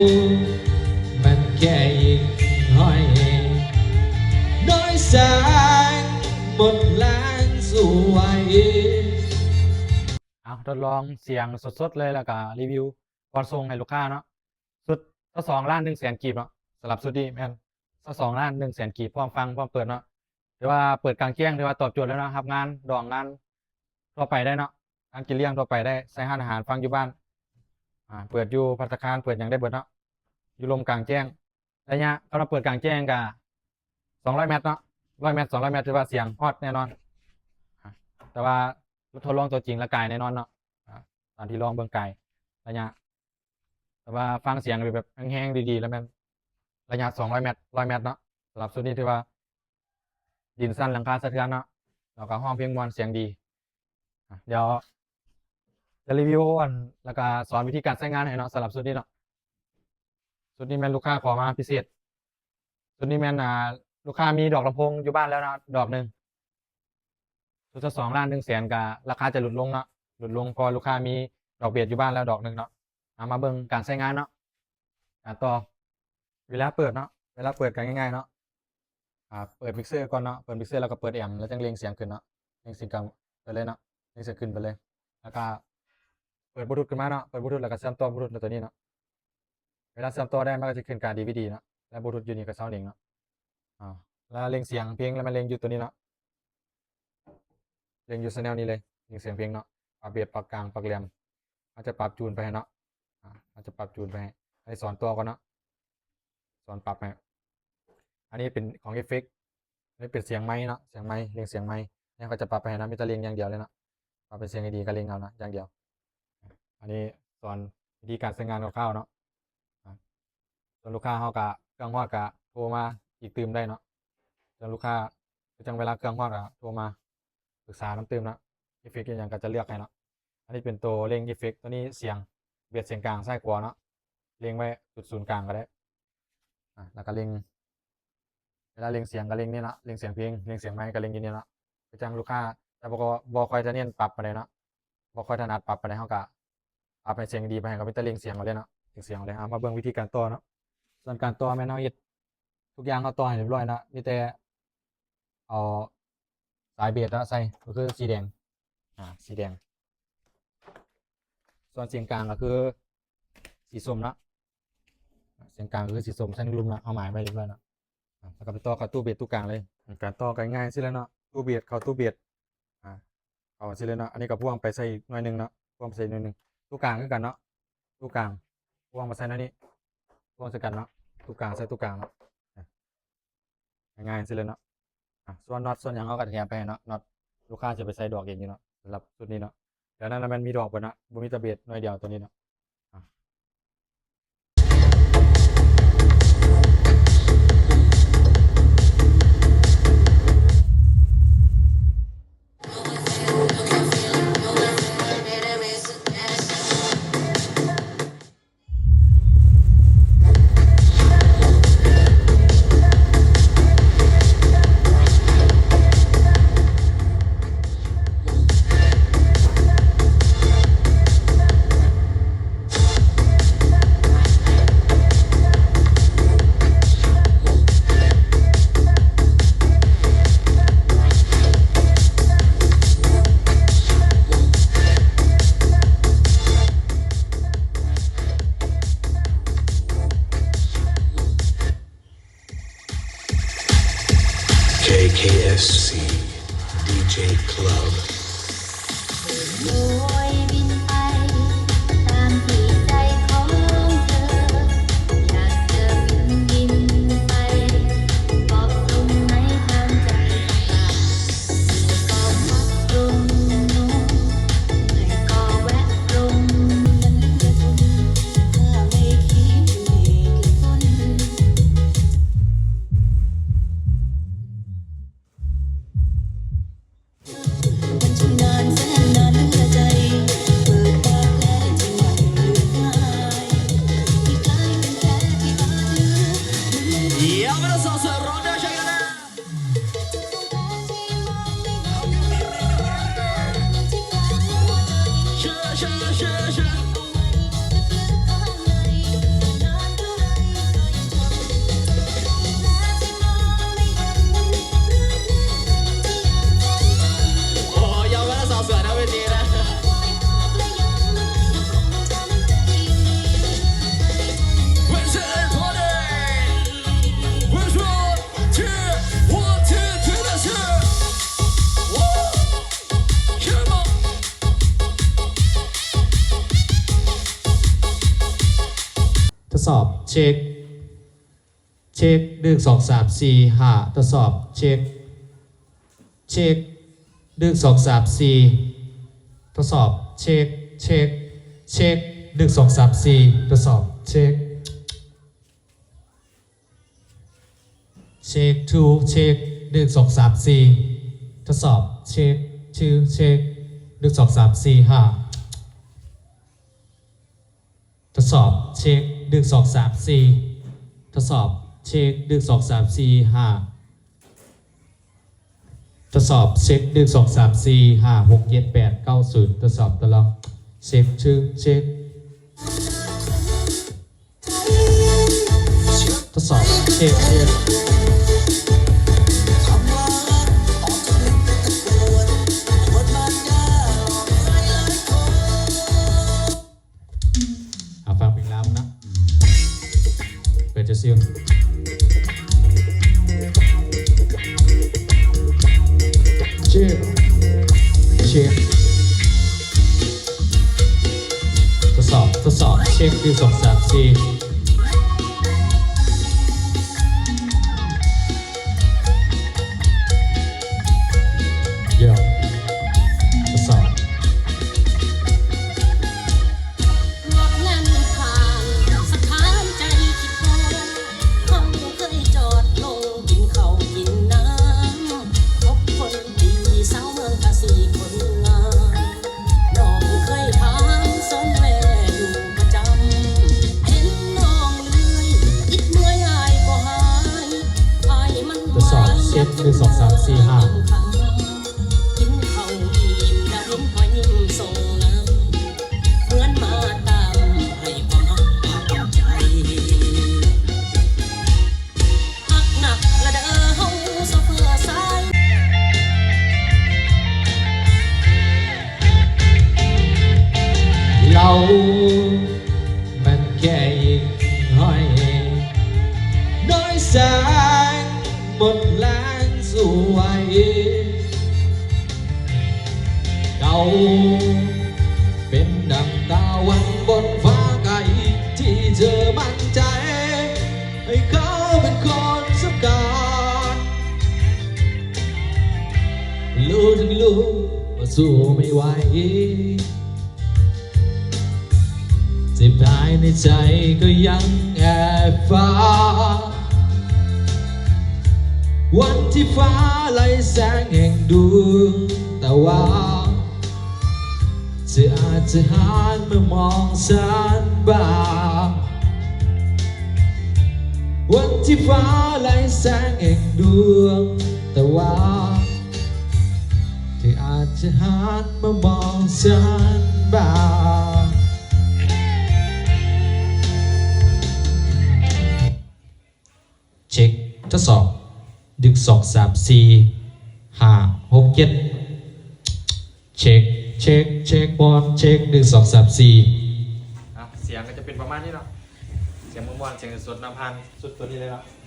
ມັນແຄ່ຍິງຫ້ອຍ ໂດຍສານໝົດແຮງສວຍ. ເອົາ ທົດລອງສຽງສົດໆເລີຍ ແລ້ວກະຣີວິວກ່ອນສົ່ງໃຫ້ລູກຄ້າເນາະ. ຊຸດຊາວສອງລ້ານໜຶ່ງແສນກີບເນາະ. ສຳລັບຊຸດນີ້ແມ່ນຊາວສອງລ້ານໜຶ່ງແສນກີບ ພ້ອມຟັງພ້ອມເປີດເນາະ. ຖືວ່າເປີດກາງແຈ້ງ ຖືວ່າຕອບໂຈດແລ້ວເນາະ. ຮັບງານດອງ ງານທົ່ວໄປໄດ້ເນາະ, ງານກິນລ້ຽງທົ່ວໄປໄດ້, ໃສ່ຮ້ານອາຫານ, ຟັງຢູ່ບ້ານ, ອາ ເປີດຢູ່ພັດຕາຄານ, ເປີດຫຍັງໄດ້ເບິດເນາະ, ຢູ່ລົມກາງແຈ້ງ. ໄລຍະ ສຳລັບເປີດກາງແຈ້ງກະສອງຮ້ອຍແມັດເນາະ, ຮ້ອຍແມັດ ສອງຮ້ອຍແມັດ ຖືວ່າສຽງຮອດແນ່ນອນ. ອາ ແຕ່ວ່າທົດລອງຕົວຈິງລະກາຍແນ່ນອນເນາະ. ອາ ຕອນທີ່ລອງເບິ່ງກາຍ ໄລຍະ ແຕ່ວ່າຟັງສຽງແບບແຮງໆ ດີໆ ແລ້ວແມ່ນໄລຍະສອງຮ້ອຍແມັດ ຮ້ອຍແມັດເນາະ. ສຳລັບຊຸດນີ້ຖືວ່າດິນສັ່ນຫຼັງຄາສະເທືອນເນາະ, ແລ້ວກໍຮ້ອງເພງມ່ວນ ສຽງດີ. ອາ ດຽວຈະຣີວິວ ອັນ ແລ້ວກໍສອນວິທີການໃຊ້ງານໃຫ້ເນາະ. ສຳລັບຊຸດນີ້ເນາະ, ຊຸດນີ້ແມ່ນລູກຄ້າຂໍມາພິເສດ. ຊຸດນີ້ແມ່ນ ອ່າ ລູກຄ້າມີດອກລຳໂພງຢູ່ບ້ານແລ້ວເນາະ ດອກໜຶ່ງ. ຊຸດຊາວສອງລ້ານໜຶ່ງແສນ ກະລາຄາຈະຫຼຸດລົງເນາະ, ຫຼຸດລົງ ເພາະວ່າລູກຄ້າມີດອກເບສຢູ່ບ້ານແລ້ວດອກໜຶ່ງເນາະ. ເອົາ ມາເບິ່ງການໃຊ້ງານເນາະ, ການຕໍ່. ເວລາເປີດເນາະ, ເວລາເປີດກໍງ່າຍໆເນາະ. ອາ ເປີດມິກເຊີກ່ອນເນາະ, ເປີດມິກເຊີແລ້ວກໍເປີດແອມ ແລ້ວຈັ່ງເລັ່ງສຽງຂຶ້ນເນາະ, ເລັ່ງສຽງກາງໄປເລີຍເນາະ, ເລັ່ງສຽງຂຶ້ນໄປເລີຍ. ແລ້ວກໍເປີດບລູທູດຂຶ້ນມາເນາະ, ເປີດບລູທູດແລ້ວກໍເຊື່ອມຕໍ່ບລູທູດນຳຕົວນີ້ເນາະ. ເວລາເຊື່ອມຕໍ່ໄດ້ ມັນກໍຈະຂຶ້ນກາດີວີດີເນາະ, ແລະ ບລູທູດຢູ່ນີ້ກໍຊາວເລັ່ງເນາະ. ອາ ແລ້ວເລັ່ງສຽງເພງ ແລ້ວມາເລັ່ງຢູ່ຕົວນີ້ເນາະ, ເລັ່ງຢູ່ແຊນແນວນີ້ເລີຍ, ເລັ່ງສຽງເພງເນາະ. ປັບເບສ ປັບກາງ ປັບແຫຼມ ເຮົາຈະປັບຈູນໄປໃຫ້ເນາະ, ອາ ເຮົາຈະປັບຈູນໄປໃຫ້. ອັນນີ້ສອນຕໍ່ກ່ອນເນາະ, ສອນປັບໃຫ້. ອັນນີ້ເປັນຂອງເອຟເຟັກ, ອັນນີ້ເປັນສຽງໄມເນາະ, ສຽງໄມ, ເລັ່ງສຽງໄມ. ແລ້ວເຮົາກໍຈະປັບໄປໃຫ້ເນາະ, ມີແຕ່ເລັ່ງຢ່າງດຽວເລີຍເນາະ. ປັບເປັນສຽງດີໆ ກໍເລັ່ງເອົາເນາະ ຢ່າງດຽວ. ອັນນີ້ສອນວິທີການໃຊ້ງານຄ່າວໆເນາະ. ອາ ສ່ວນລູກຄ້າເຮົາກະ ເຄື່ອງຮອດກະໂທມາອີກຕື່ມໄດ້ເນາະ. ສ່ວນລູກຄ້າ ຄືຈັ່ງເວລາເຄື່ອງຮອດກະໂທມາປຶກສານຳຕື່ມເນາະ, ເອຟເຟັກອີ່ຫຍັງກະຈະເລືອກໃຫ້ເນາະ. ອັນນີ້ເປັນໂຕເລັ່ງເອຟເຟັກ, ໂຕນີ້ສຽງເບສສຽງກາງຊ້າຍຂວາເນາະ, ເລັ່ງໄວ້ຈຸດສູນກາງກໍໄດ້. ອາ ແລ້ວກໍເລັ່ງ ເວລາເລັ່ງສຽງກໍເລັ່ງນີ້ເນາະ, ເລັ່ງສຽງເພງ, ເລັ່ງສຽງໄມກໍເລັ່ງຢູ່ນີ້ເນາະ. ຄືຈັ່ງລູກຄ້າ ແຕ່ບໍ່ ບໍ່ຄ່ອຍຈະເນັ້ນປັບປານໃດເນາະ, ບໍ່ຄ່ອຍຖະໜັດປັບປານໃດ, ເຮົາກໍປັບໃຫ້ສຽງດີໄປ ເຮົາກໍມີແຕ່ເລັ່ງສຽງເອົາເລີຍເນາະ, ເລັ່ງສຽງເອົາເລີຍ. ເອົາ ມາເບິ່ງວິທີການຕໍ່ເນາະ. ສ່ວນການຕໍ່ແມ່ນເຮົາເຮັດທຸກຢ່າງ ເຮົາຕໍ່ໃຫ້ຮຽບຮ້ອຍເນາະ, ມີແຕ່ເອົາສາຍເບສເນາະໃສ່ ກໍຄືສີແດງ ອາ ສີແດງ. ສ່ວນສຽງກາງກໍຄືສີສົ້ມເນາະ, ສຽງກາງກໍຄືສີສົ້ມ ໃສ່ໜຶ່ງລຸ່ມເນາະ, ເຮົາໝາຍໄວ້ຮຽບຮ້ອຍເນາະ. ອາ ແລ້ວກໍໄປຕໍ່ເຂົ້າຕູ້ເບສຕູ້ກາງເລີຍ. ການຕໍ່ກໍງ່າຍໆຊີ້ແຫຼະເນາະ, ຕູ້ເບສເຂົ້າຕູ້ເບສ ອາ ເອົາຊີ້ແຫຼະເນາະ. ອັນນີ້ກໍພວງໄປໃສ່ໜ້ອຍໜຶ່ງເນາະ, ພວງໄປໃສ່ໜ້ອຍໜຶ່ງ. ຕູ້ກາງຄືກັນເນາະ, ຕູ້ກາງພວງມາໃສ່ໜ້ອຍນີ້ ພວງໃສ່ກັນເນາະ, ຕູ້ກາງໃສ່ຕູ້ກາງເນາະ. ອາ ງ່າຍໆຊີ້ແຫຼະເນາະ. ອາ ສ່ວນນັອດສ່ວນຫຍັງເຮົາກໍແຖມໄປໃຫ້ເນາະ, ນັອດລູກຄ້າຊິໄປໃສ່ດອກເອງຢູ່ເນາະ ສຳລັບຊຸດນີ້ເນາະ. ແຖວນັ້ນນະແມ່ນມີດອກເບິດເນາະ, ບໍ່ມີແຕ່ເບສໜ້ອຍດຽວຕົວນີ້ເນາະ. ອາ เค เค เอฟ ซี ดี เจ คลับ ທົດສອບ ເຊັກ ເຊັກ ໜຶ່ງ ສອງ ສາມ ສີ່ ຫ້າ ທົດສອບ ເຊັກ ເຊັກ ໜຶ່ງ ສອງ ສາມ ສີ່ ທົດສອບ ເຊັກ ເຊັກ ເຊັກ ໜຶ່ງ ສອງ ສາມ ສີ່ ທົດສອບ ເຊັກ ເຊັກ ທູ ເຊັກ ໜຶ່ງ ສອງ ສາມ ສີ່ ທົດສອບ ເຊັກ ທູ ເຊັກ ໜຶ່ງ ສອງ ສາມ ສີ່ ຫ້າ ທົດສອບ ເຊັກ ໜຶ່ງ ສອງ ສາມ ສີ່ ທົດສອບ ເຊັກ ໜຶ່ງ ສອງ ສາມ ສີ່ ຫ້າ ທົດສອບ ເຊັກ ໜຶ່ງ ສອງ ສາມ ສີ່ ຫ້າ ຫົກ ເຈັດ ແປດ ເກົ້າ ສູນ ທົດສອບ ທດລອງ ເຊັກ ຊື່ ເຊັກ ທົດສອບ ເຊັກ ເຊັກ ເອົາ ຟັງເພງລາວນະ ເປີດຈະຊິວ ເຊັກ ເຊັກ ທົດສອບ ທົດສອບ ເຊັກ ໜຶ່ງ ສອງ ສາມ ສີ່ ເຢີ້ ທົດສອບ ຮອດງານຜ່ານສະຖານໃຈຄິດຮອດ ເຮົາເຄີຍຈອດລົງກິນເຂົ້າກິນນ້ຳ ພົບຄົນດີສາວເມືອງກະສີຄົນງາມ ນ້ອງເຄີຍຖາມເຊີນແວ່ຢູ່ປະຈຳ ເຫັນນ້ອງເລື່ອຍ ອິດເມື່ອຍອ້າຍກໍຫາຍ ອ້າຍມັນ ທົດສອບ ເຊັກ ໜຶ່ງ ສອງ ສາມ ສີ່ ຫ້າ ກິນເຂົ້າອີ່ມ ດາວເຫັນຮອຍຍິ້ມສົ່ງງາມ ເໝືອນມາຕາມໃຫ້ຄວາມຮັກພາກໃຈ ຮັກໜັກລະເດີເຮົາໂຊເຟີສາຍ ເຫຼົ້າ ມັນແຄ່ຫິ້ງຫ້ອຍ ນ້ອຍແສງໝົດແຮງສວຍ ເກົ່າເປັນດັ່ງຕາວັນບົນຟ້າໄກ ທີ່ເທີໝັ້ນໃຈ ໃຫ້ເຂົາເປັນຄົນສຳຄັນ ຮູ້ທັງຮູ້ວ່າສູ້ບໍ່ໄຫວ ແຕ່ພາຍໃນໃຈກໍຍັງແອບຝັນ ວັນທີ່ຟ້າໄຫຼແສງແຫ່ງດວງຕາວັນ ເທື່ອອາດຈະຫັນມາມອງສັນບາງ ວັນທີ່ຟ້າໄຫຼແສງແຫ່ງດວງຕາວັນ ເທື່ອອາດຈະຫັນມາມອງສັນບາງ ເຊັກ ທົດສອບ ໜຶ່ງ ສອງ ສາມ ສີ່ ຫ້າ ຫົກ ເຈັດ ເຊັກ ເຊັກ ເຊັກ ວອນ ເຊັກ ໜຶ່ງ ສອງ ສາມ ສີ່ ອ່ະ ສຽງກໍຈະເປັນປະມານນີ້ເນາະ ສຽງມ່ວນໆ ສຽງສົດໆ ນຳຜ່ານສຸດຕົວນີ້ເລີຍເນາະ.